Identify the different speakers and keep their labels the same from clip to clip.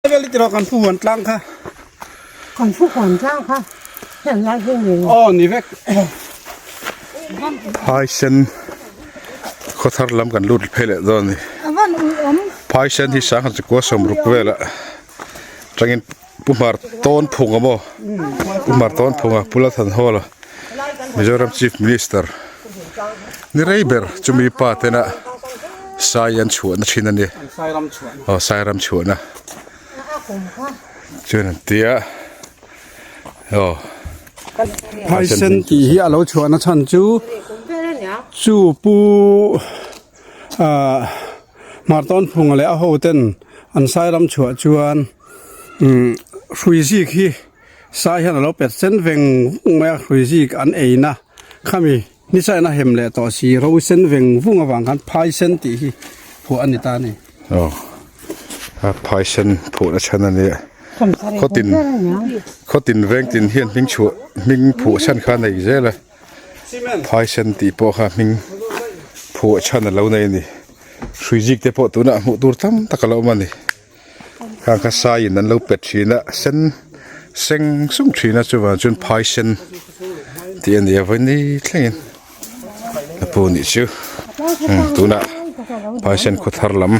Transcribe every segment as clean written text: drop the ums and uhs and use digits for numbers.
Speaker 1: Vel i tiraw kan pu huan tlang kha.
Speaker 2: Kan pu huan tlang kha heng lai hi ni.
Speaker 1: Aw ni vek.
Speaker 3: Phaisen khawthar lam kan lut phei leh dawn a ni. Phaisen hi sangha chikua sawmruk velah tangin Pu Hmar Tawn Phunga maw Pu Hmar Tawn Phunga Pu Lalthanhawla Mizoram Chief Minister ni rei ber chumi pa tena sai an chhuahna thin a ni aw sai ram chhuahna chuan an tia aw
Speaker 1: Phaisen tih hi a lo chhuahna chhan chu chu pu ah Hmar Tawn Phunga leh a ho ten an sai ram chhuah chuan umm hrui zik hi sai hian a lo pet sen veng vung mai a hrui zik an ei na khami ni sain a hem leh tawh si ro sen veng vung avang khan phai sen tih hi phuah a ni ta a ni.
Speaker 3: Aw a phai sen phuah na chhan a nia khawtin khawtin veng tin hian hming chhuah hming phuah chhan kha a nei zel a phai sen tih pawh kha hming phuah chhan a lo nei a ni hrui zik te pawh tunah hmuh tur tam tak a lo awm a ni. Khang kha saiin an lo pet thin a sen seng sung thin a chuvang chuan phai sen tih a ni a vawi ni thlengin a pu nih chu tunah phai sen khaw thar lam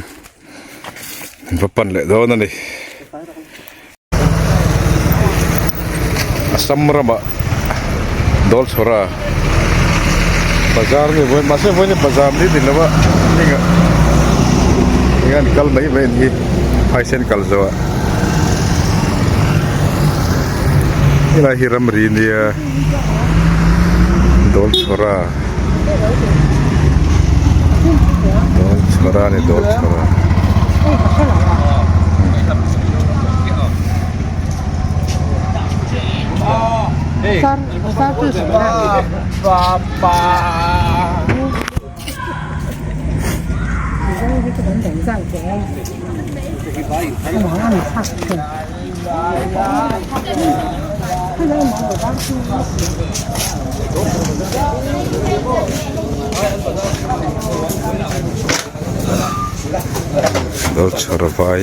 Speaker 3: an va pan leh dawn a ni Assam ramah Dawlchhawra bazar nge vawiin mahse vawiin hi bazar ni ni lova heng ah heng an kal mai mai an hi phaisen kal zawh ah helai hi ramri nia Dawlchhawra Dawlchhawra a ni Dawlchhawra. Dawlchhawr vai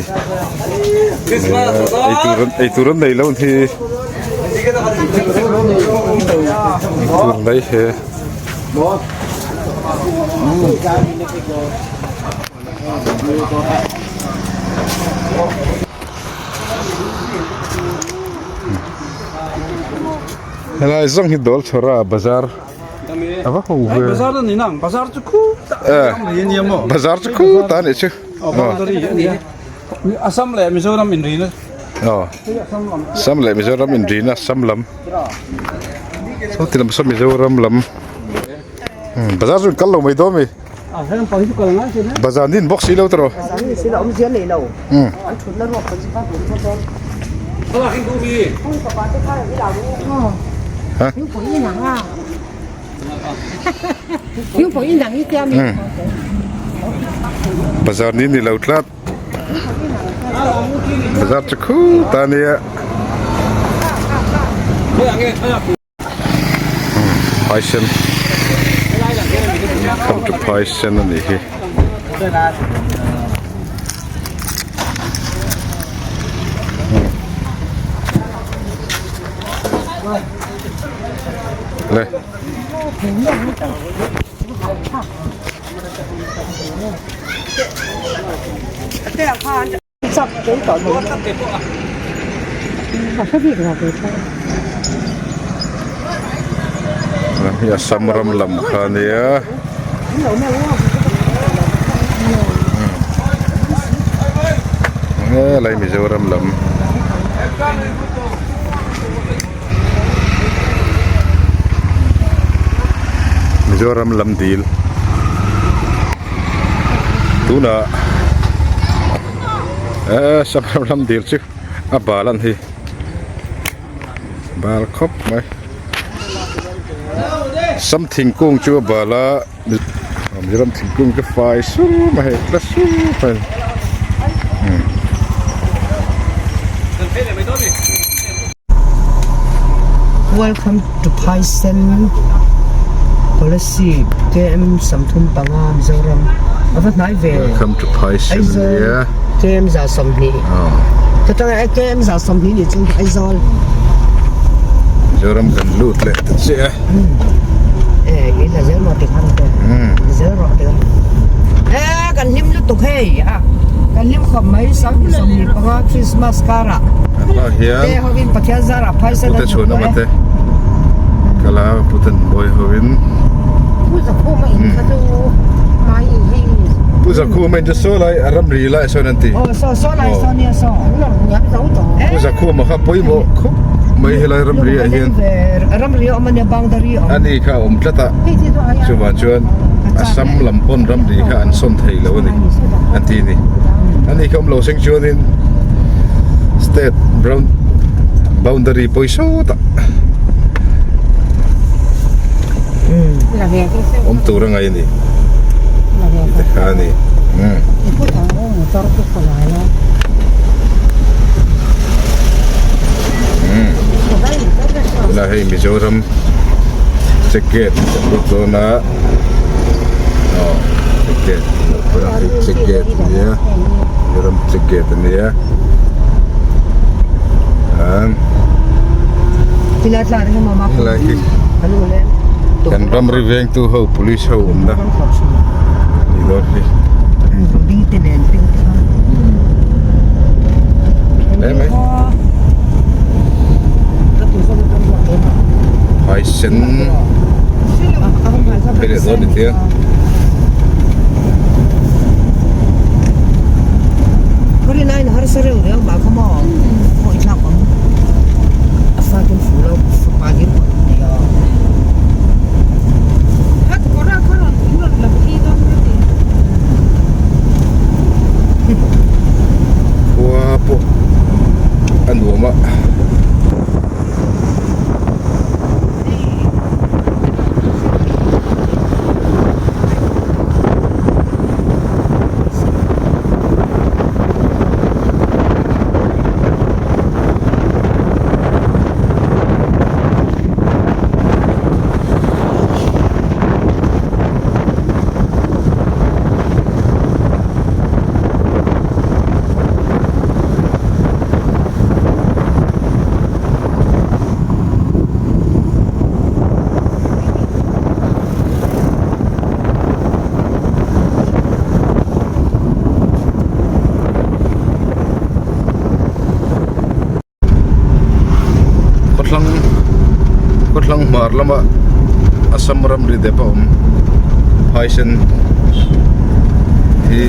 Speaker 3: eitur an nei lo hi eitur mai he. Helai zawng hi Dawlchhawra bazar a va ho ve.
Speaker 1: Bazar a ni nang bazar chu khu ta a ni a maw.
Speaker 3: Bazar chu khu ta a nih chu.
Speaker 1: Boundary a ni a. Assam leh Mizoram inrina.
Speaker 3: Aw. Assam leh Mizoram inrina Assam lam. Saw ti lam saw Mizoram lam. Bazar chu kal lo mai dawn mi. Bazar nin bawk si lo tawh. Bazar nin ni lo tlat. Bazar chu khut a nia. Phaisen Come to Phaisen a nih hi. Le. Lam hi Assam ram lam kha a nia. Helai Mizoram lam. Mizoram lam dil tunah eee Mizoram lam dil chu a bal a ni bal khawp mai sam thingkung chu a bal a Mizoram thingkung chu fai sur mai hei tla sur mai a ni.
Speaker 4: Welcome to Phaisen Kolasib KM 35 Mizoram a va hnai ve
Speaker 3: Welcome to Phaisen
Speaker 4: Aizawl KM 120. Ka tanga AKM za 20 ni chu Aizawl.
Speaker 3: Mizoram kan lut leh ta chiah e.
Speaker 4: E i la zel maw tikhan te. Zel rawh tikhan. E kan hlim lutuk hei a. Kan hlim khawp mai 2025 Christmas karah.
Speaker 3: Kan hma hian.
Speaker 4: Te hovin Pathian zarah phaisen
Speaker 3: Pute chhun awm ate. Kala puten bawi hovin.
Speaker 2: Pu Zakhuma in kha chu mai in hei.
Speaker 3: Pu Zakhuma in chu saw lai a ramri lai sawn an ti.
Speaker 4: Aw saw saw lai saw nia saw.
Speaker 3: Pu Zakhuma kha pawimawh khawp mai helai ramri ah hian.
Speaker 4: Ramri a awm ania boundary a awm.
Speaker 3: Ani kha a awm tlat a chuvang chuan Assam lam pawn ramri kha an sawn thei lo a ni an ti a ni. Ani kha awm lo seng chuanin state brown boundary pawisa tah awm tur a ngai a ni tih te kha a ni. Tunah hei Mizoram check gate kan lut dawn a aw check gate check gate a nia Mizoram check gate a nia helai hi kan ramri vengtu ho police ho awmna a nih dawn hi. Hle mai Phaisen phei leh dawn ni tia. Khua pawh a nuam a. Khawthlang khawthlang hmar lama Assam ramri dep a awm phaisen hi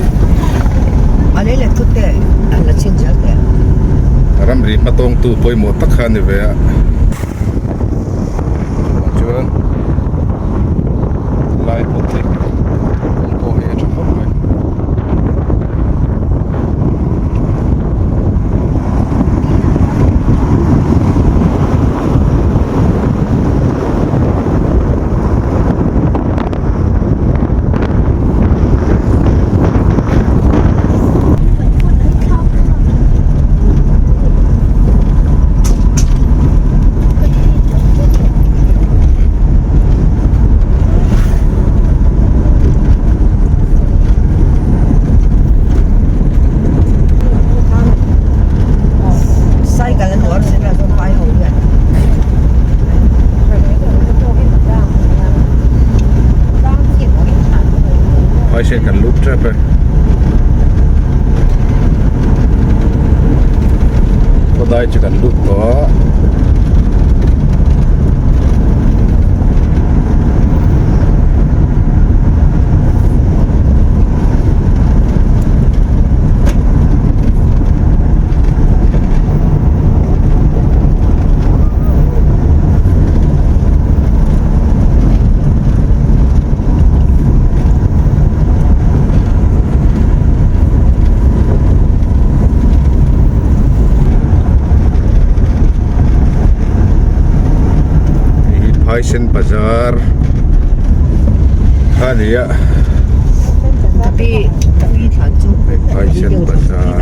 Speaker 3: ramri hmatawngtu pawimawh tak kha a ni ve a chuan lai pawh hi kawng pawh hi a tha khawp mai. Phaisen kan lut tep e. Khawdai chu kan lut tawh a. Hei hi Phaisen Bazar a ni a. Phaisen Bazar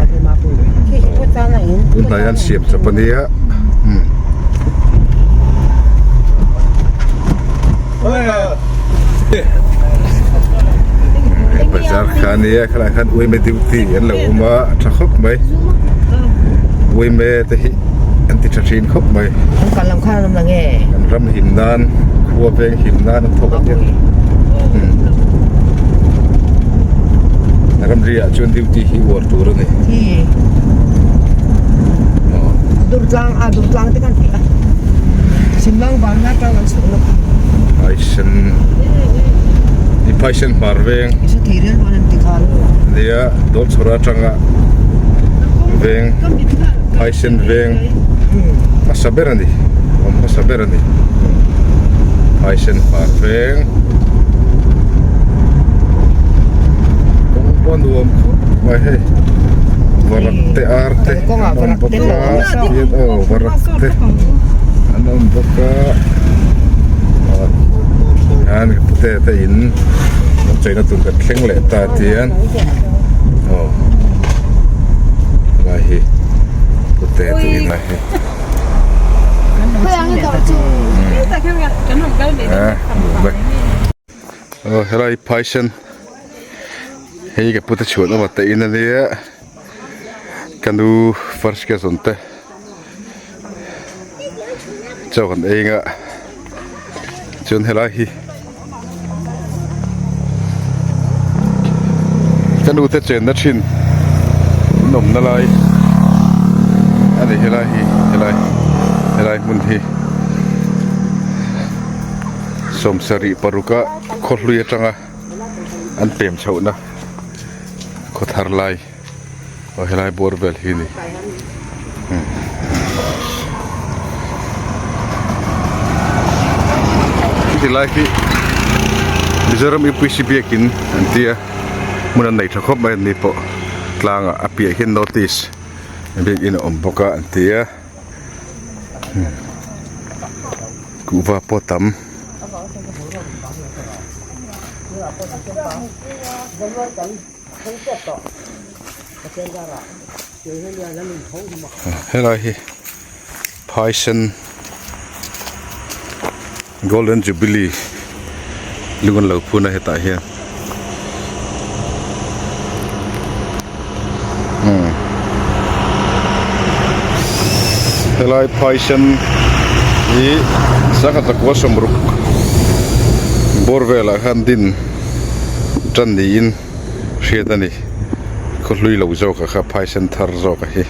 Speaker 3: tunhnai an siam chawp a nia. Bazar kha a nia khalai khan uaime duty an lo awm a a tha khawp mai. Uime te hi an ti tha thin khawp mai.
Speaker 4: An kal lam khan an awm la nge?
Speaker 3: An ram him nan, khua veng him nan an thawk a nia. Ramri ah chuan duty hi uar tur a ni.
Speaker 4: Hi. Durtlang a Durtlang te kan ti a. Simlang van atang an chhuk na.
Speaker 3: Phaisen i Phaisen hmar veng.
Speaker 4: I hre thei rel rual an ti khan.
Speaker 3: Nia Dawlchhawr atanga veng Phaisen veng hmasa ber a ni awm hmasa ber a ni Phaisen hmar veng kawng pawh a nuam khawp mai hei varak te ar te an awm bawk a tihian aw varak te an awm bawk a hian ka pute te in an cheina tur kan thleng leh ta tihian aw helai hi pute te in a hi aw helai phaisen hei ka pute chhuah na te in ania ka nu first cousin te chaw kan ei anga chuan helai hi ka nu te chenna thin an awmna lai a ni helai hi helai helai hmun hi sawmsarih paruka khawhlui atanga an pem chhohna khawthar lai. Aw helai bawr vel hi ni ti lai hi Mizoram UPC biakin an tia hmun an nei tha khawp mai an ni pawh tlangah a piah hian notice biakin a awm bawk a an tia kuhva pawh a tam. Helai hi phaisen golden jubilee lung an lo phun a hetah hian umm helai phaisen hi sangha zakua sawmruk bawr velah khan din tan niin hriat a ni khawhlui lo zawk a kha phaisen thar zawk a hi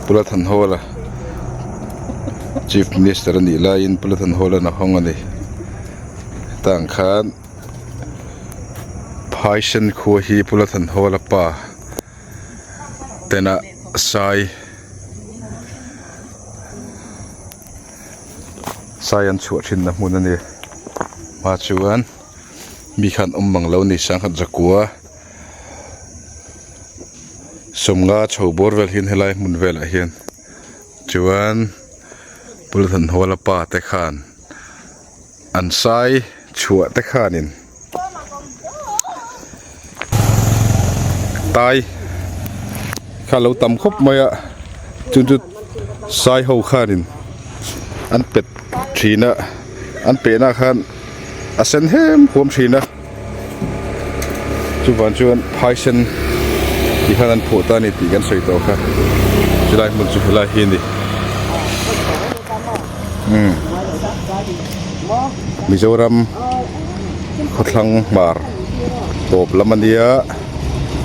Speaker 3: Pulathan hall a chief minister a nih laiin Pulathan hall an a hawng a ni tah ang khan phaisen khua hi Pulathan hall a pa tena sai Sai an chhuah thin na hmun a ni hma chuan mi khan awm mang lo a ni sangkhat zakua sawmnga chho bawr vel hian helai hmun velah hian chuan Pulthanhawla pa te khan an sai chhuah te khanin tai kha lo tam khawp mai a chu chu sai ho khanin an pet thin a an pehna khan a sen hem huam thin a chuvang chuan phaisen tih khan an phuah ta a ni tih kan sawi tawh kha chulai hmun chu helai hi a ni umm Mizoram khawthlang hmar tawp lam a nia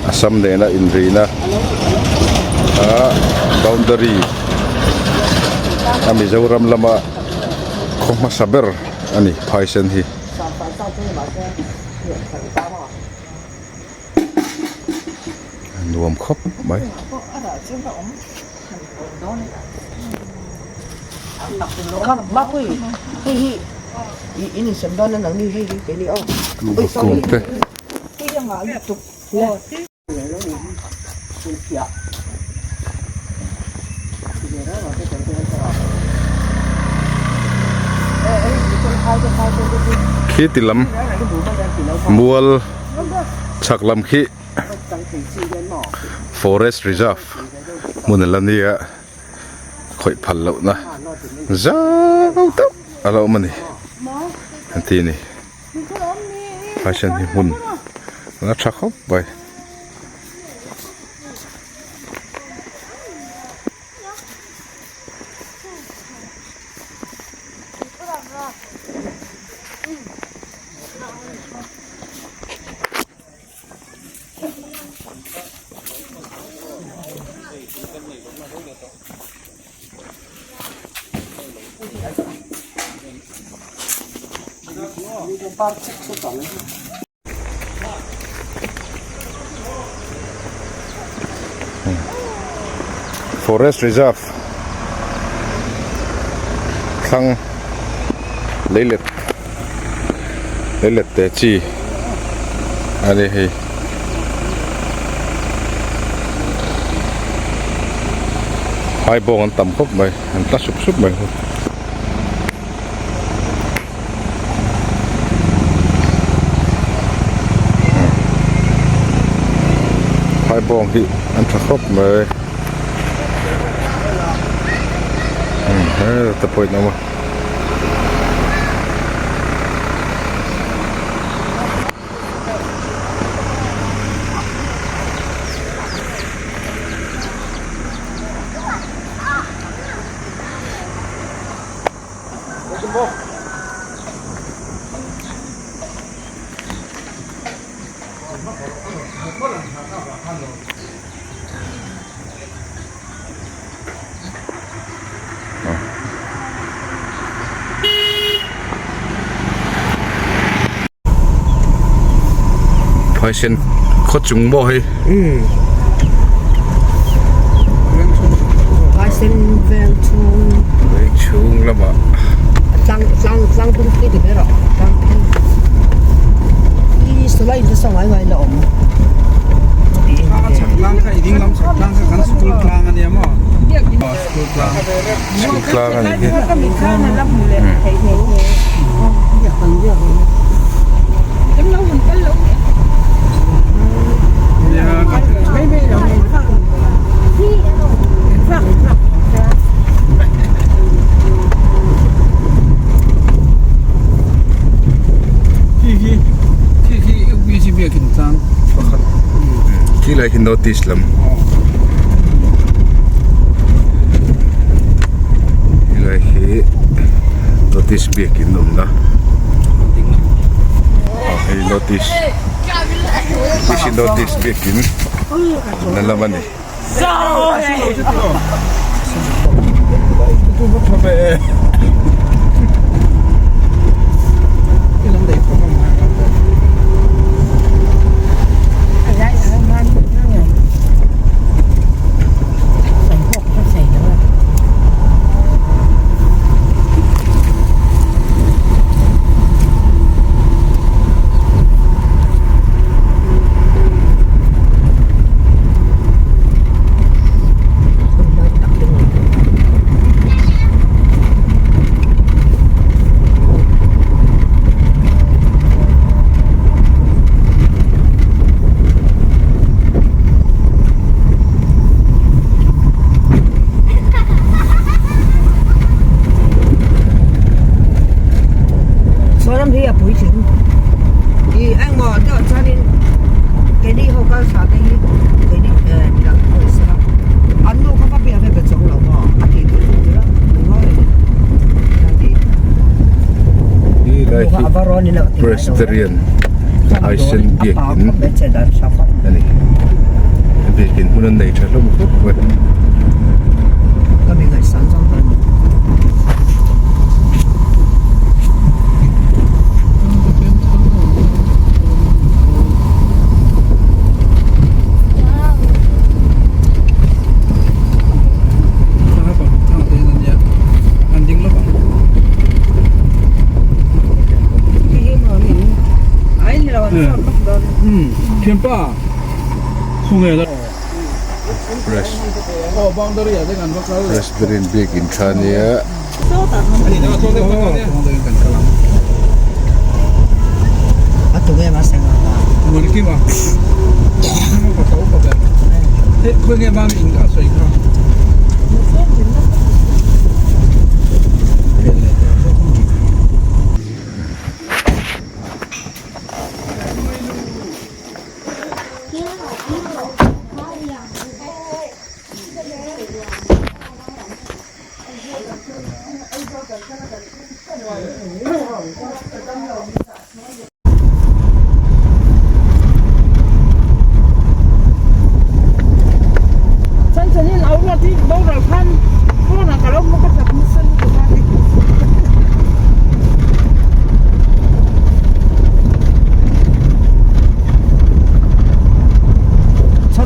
Speaker 3: Assam nena inrina a boundary a Mizoram lama khaw hmasa ber a ni phaisen hi. Nuam khawp mai. Kuhva kung te. Khi ti lam mual chhak lam khi forest reserve hmun a la nia khawih phal lohna zau deuh a la awm a ni an ti a ni fashion hi hmun a tha khawp mai. Forest reserve thlang leilet leilet te chi a ni hei. Phaibawng an tam khawp mai an tla sup sup mai. Phaibawng hi an tha khawp mai he ta pawh in awm a. Phaisen khaw chung maw hei.
Speaker 4: Phaisen veng chhung.
Speaker 3: Veng chhung lamah.
Speaker 4: Tlang tlang tlang bung khi ti ber a tlang phei. I sawlai in te saw ngai ngai la awm.
Speaker 1: A chhak tlang kha i ding lam chhak tlang kha kan school tlang a nia maw? School tlang.
Speaker 3: School tlang a nih hi. Khi lai khi notice lam. Helai hi notice biakin awmna aw hei notice hei hi notice biakin awmna lam a ni.
Speaker 4: Saw ram hi a puitling i engmaw deuh chuanin keini ho kal thla te hi keini eh midang te pawh i sela an nu kha va biak ve be chawng lo maw a tih duh duh ila min ngawi reng a ti.
Speaker 3: Helai hi Presbyterian Aisen biakin a ni. Biakin hmun an nei tha hlawm khawp mai. Presbyterian biakin tha ania.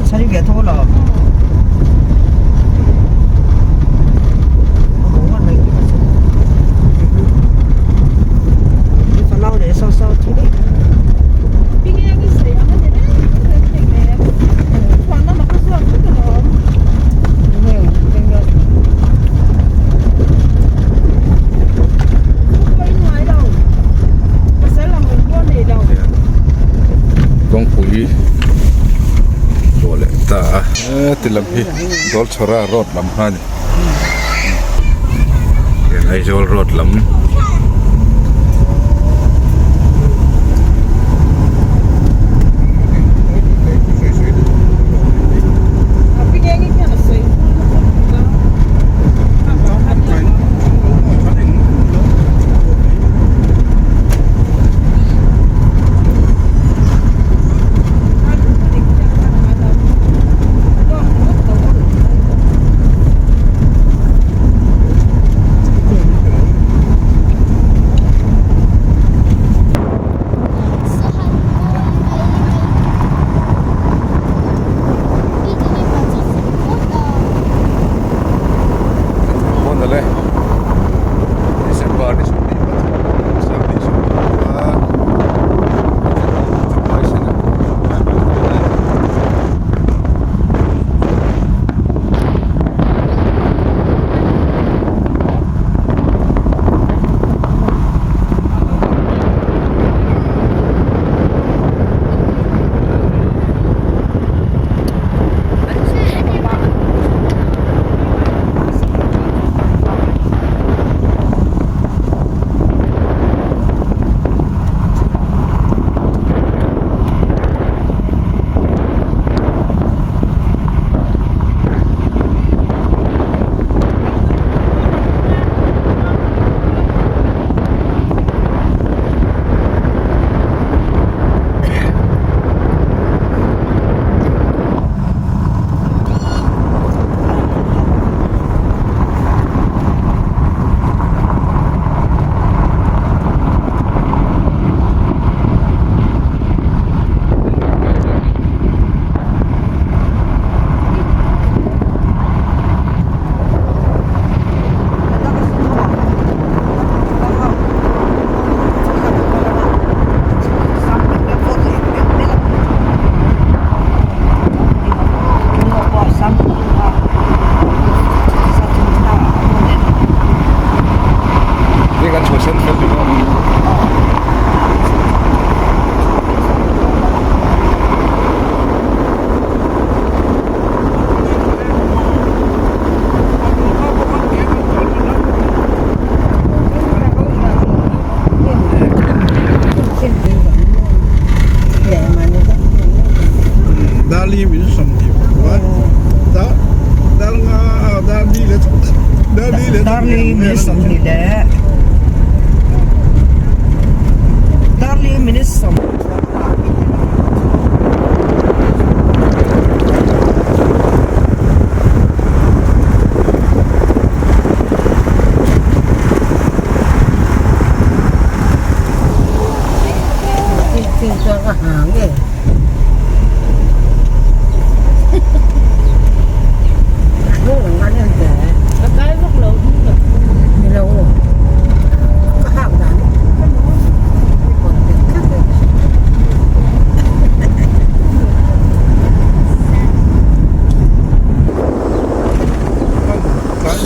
Speaker 4: Chhari ve tho lo.
Speaker 3: Kawngpui pawh leh ta a heti lam hi Dawlchhawra road lam kha a ni Aizawl road lam.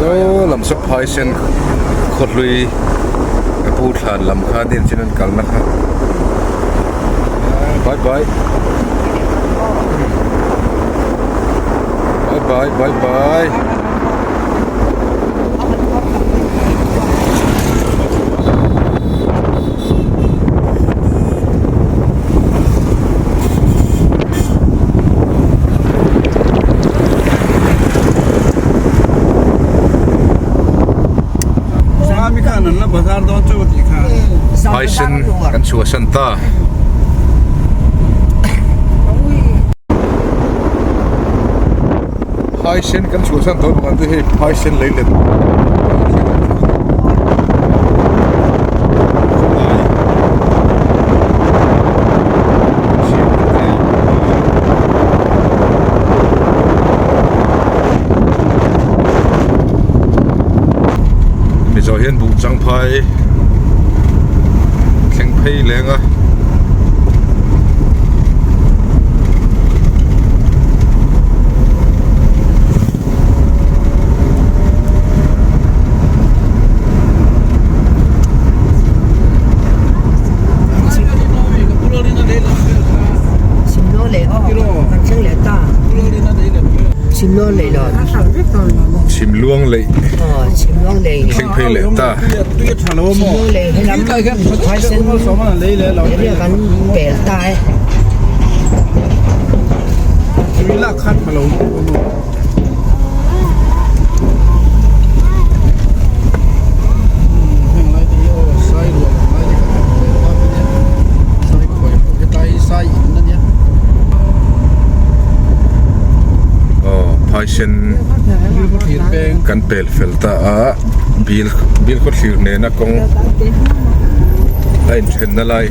Speaker 3: Saw lam saw phaisen khawhlui ka pu thlan lam kha nen chin an kalna kha bye bye bye bye bye bye. Phaisen kan chhuahsan ta. Phaisen kan chhuahsan tawh avang te hei phaisen lei let Phai thleng phei leng a. Chhimluang lei thleng phei leh ta. Aw phaisen kan pel fel ta a bil bil khawthlir nena kawng a inthenna lai.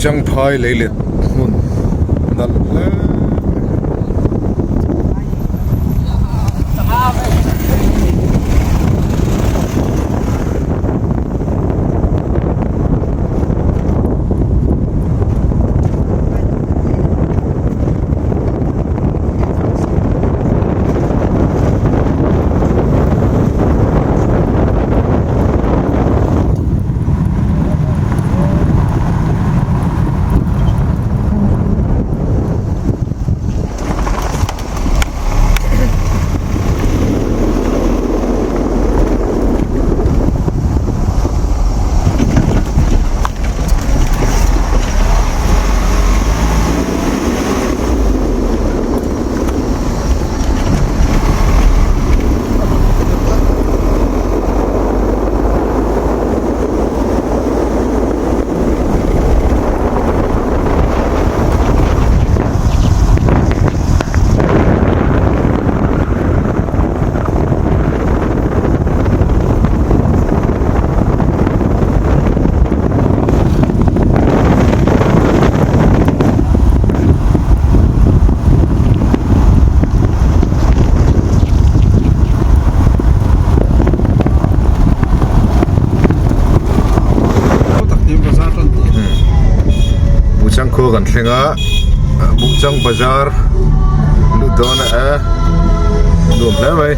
Speaker 3: Buhchangphai leilet hmun nalh hle. Buhchang khua kan thleng a Buhchang bazar lut dawn a e nuam hle mai.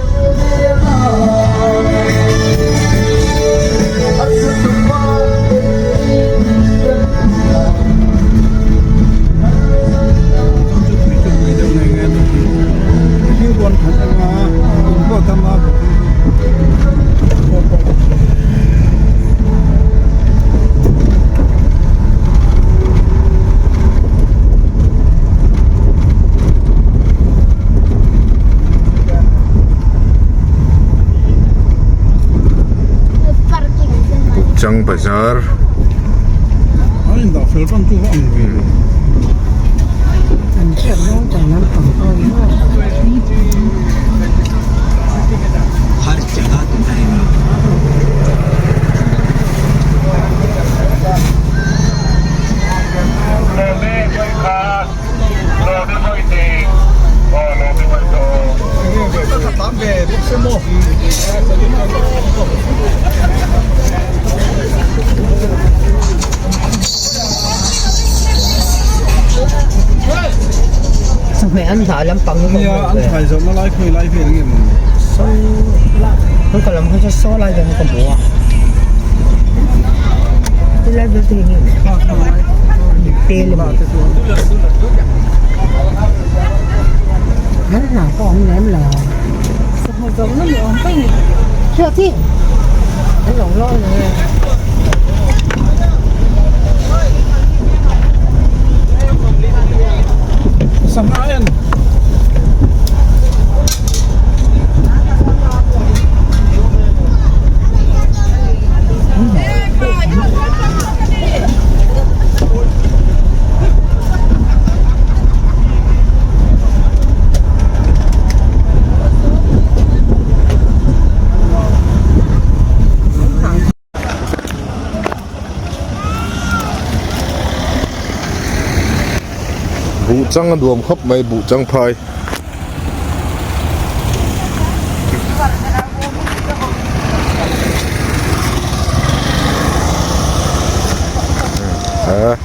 Speaker 3: Chang bazar
Speaker 4: Chawhmeh an dah lampang hi
Speaker 1: Nia an thlai zawhna lai khawi lai vel nge maw
Speaker 4: Saw ka lam kha chu saw lai vel ka hmu a Tilai vel te hi nge Tel a ni
Speaker 2: An hna pawh awm lem lo.
Speaker 3: Buh chang a nuam khawp mai buh chang phai. A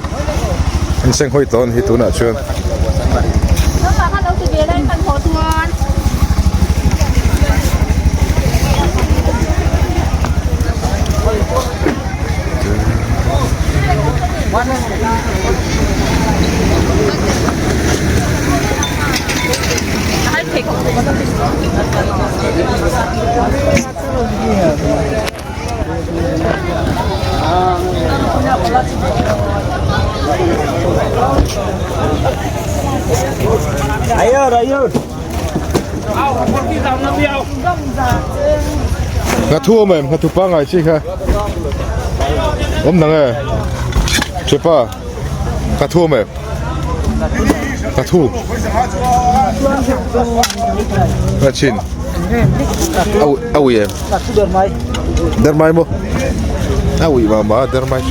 Speaker 3: an seng hawi tawh a ni hi tunah chuan. Nghathu awm em nghathu pangai chi kha awm nang e chepa nghathu awm em nghathu nghathin a ui em dermai maw a ui mah mah a dermai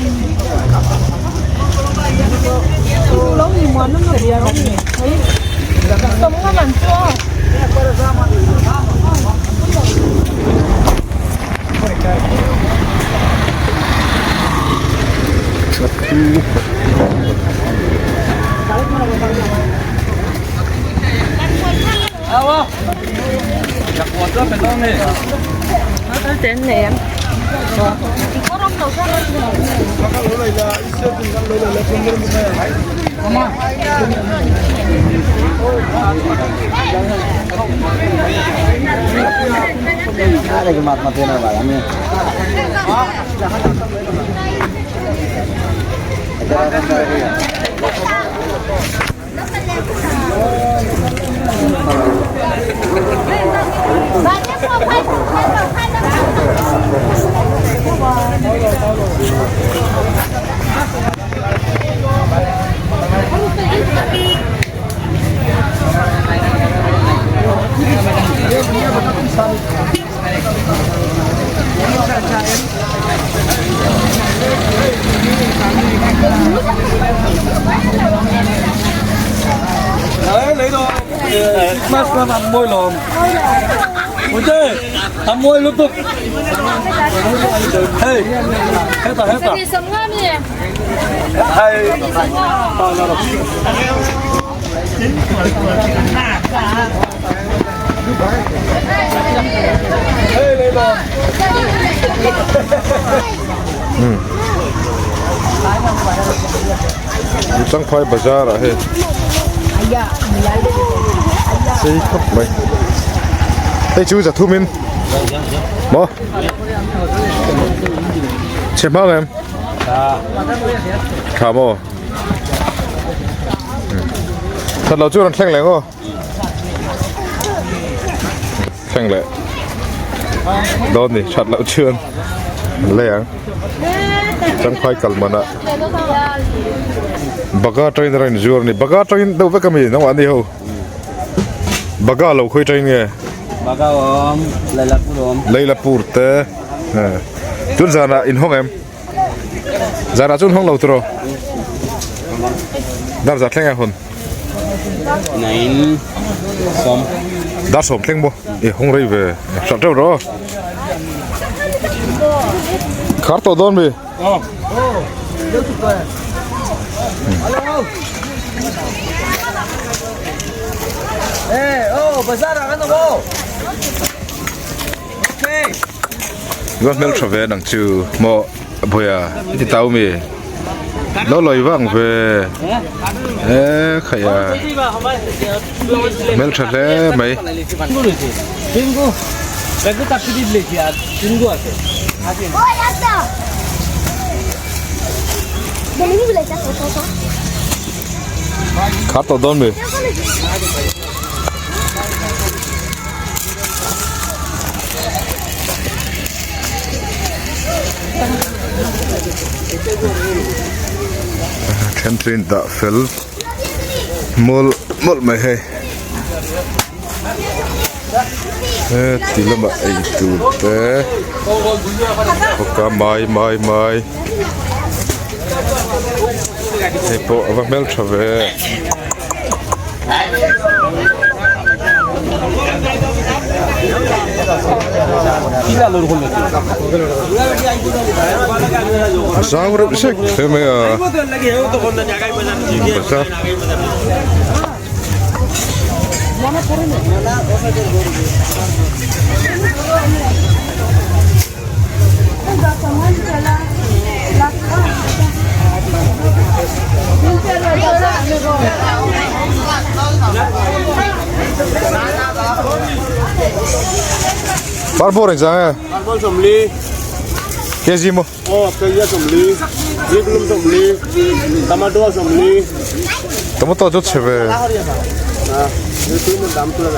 Speaker 3: Changphai bazar ah hei sei khawp mai hei chu za thum in maw chhe hmang em tha maw that lo chu rawn thleng leh ang aw. Thleng leh dawn ni that loh chuan an lei ang changphai kal man ah baga atangin a rawn inzuar a ni baga atangin deuh vek ami nangmah ni ho baga lo khawi atangin nge
Speaker 5: baga awm lailapur awm
Speaker 3: lailapur te tun zanah in hawng em Zanah chuan hawng lo tawh Dar za thleng a hawn.
Speaker 5: Nain sawm.
Speaker 3: Dar sawm thleng maw? E hawng rei ve. Hrat reuh rawh. Khar tawh dawn mi?
Speaker 5: Aw.
Speaker 3: Va hmel tha ve nang chu maw Bawia i ti tau mi lo lawi vang ve e. khaih a hmeltha hle mai. Khar tawh dawn mi? Then chu in dah fel mawlh mawlh mai hei heti lamah ei tur te bawk a mai mai mai hei pawh a va hmeltha ve. Zau reuh zek hle mai a bazar. Parbawr eng zang e?
Speaker 6: Parbawr 40.
Speaker 3: Kg maw?
Speaker 6: Aw, kg 40. Ziklum 40. Tomato 40.
Speaker 3: Tomato chu chhe ve.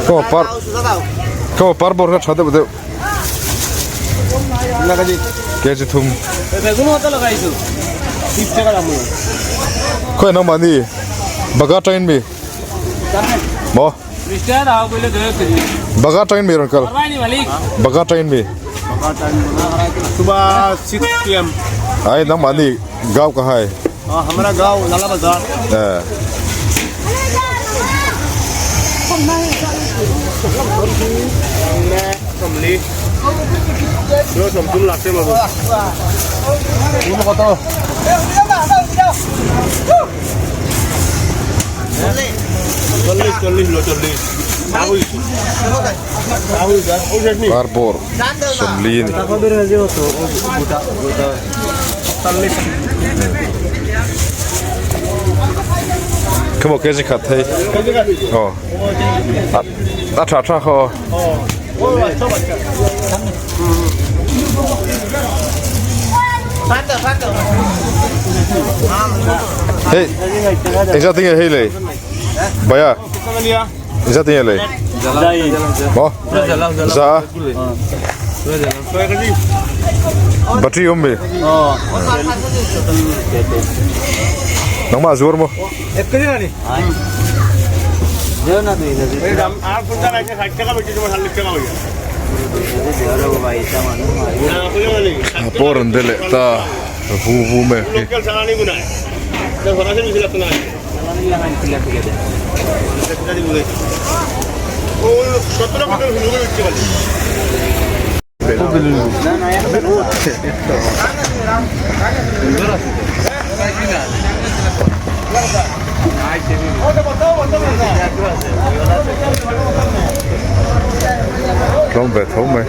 Speaker 3: Kaw par kaw parbawr kha tha deuh deuh. Kg thum. Khawi nangmah ni baga atangin mi maw baga atangin mi rawn kal baga atangin mi ai nangmah ni gau ka hai eh. Cardboard 40 a ni. Khaw kg khat hei aw a tha tha khaw aw. Hei engzat tinge hei lei bhaiya engzat tinge lei maw za battery awm mi nangmah zuar maw. Pawh rawn be leh ta vu vu mai ang hi. Tlawm ve tho mai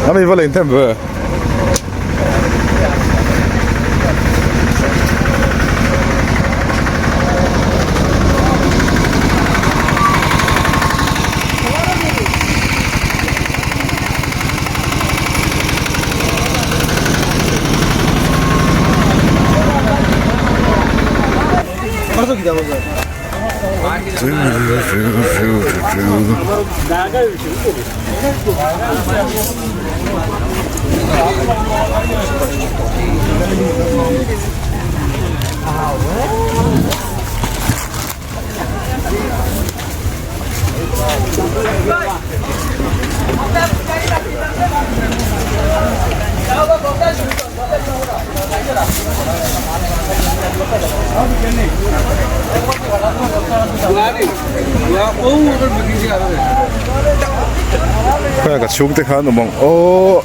Speaker 3: a mi va leng them ve. Khawiah ka chhungte khan awm ang aw.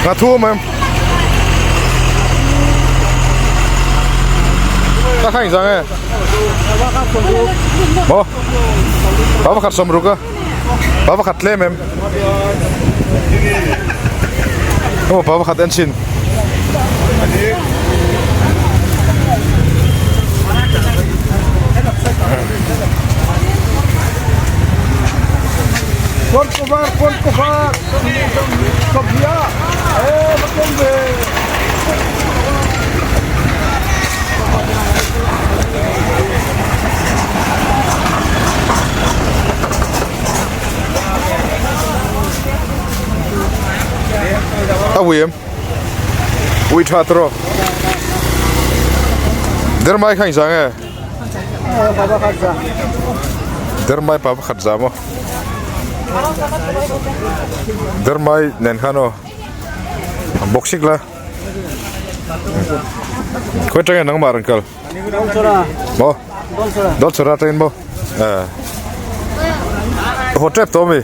Speaker 3: Nghathu awm em? Ka kha engzang e? Maw? Pa pakhat sawmruk a? Pa pakhat tlem em? Emaw pa pakhat en chhin. A ui em ui tha tawh dermai kha engzah nge dermai pa pakhat za maw dermai nen khan aw bawk sik la khawi atangin nangmah rawn kal maw dawlchhara atangin maw eh haw tep tawh ami.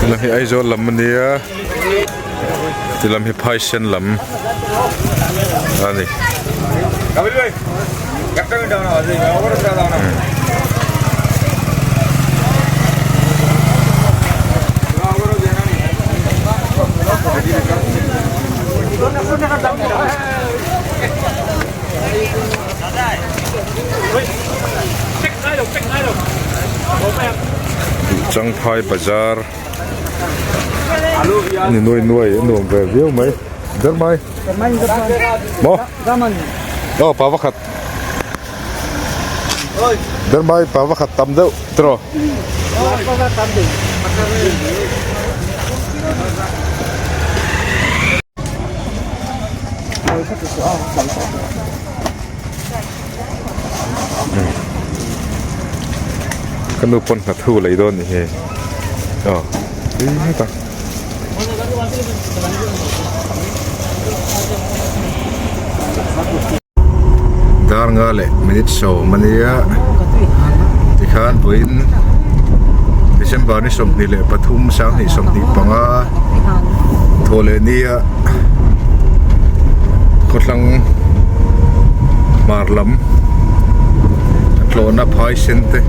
Speaker 3: Tilam hi Aizawl lam a nia tilam hi Phaisen lam a ni. Changphai bazar a ni nuai nuai a nuam ve viau mai ber mai maw aw pa pakhat ber mai pa pakhat tam deuh tiraw. Ka nu pawn hna thu lei dawn nih hi aw tui ngawt a. Dar nga leh minute sawm a nia tikhan vawiin December ni 23 sanghnih 25 thawh leh nia khawthlang hmar lam a tlawhna phai sen te.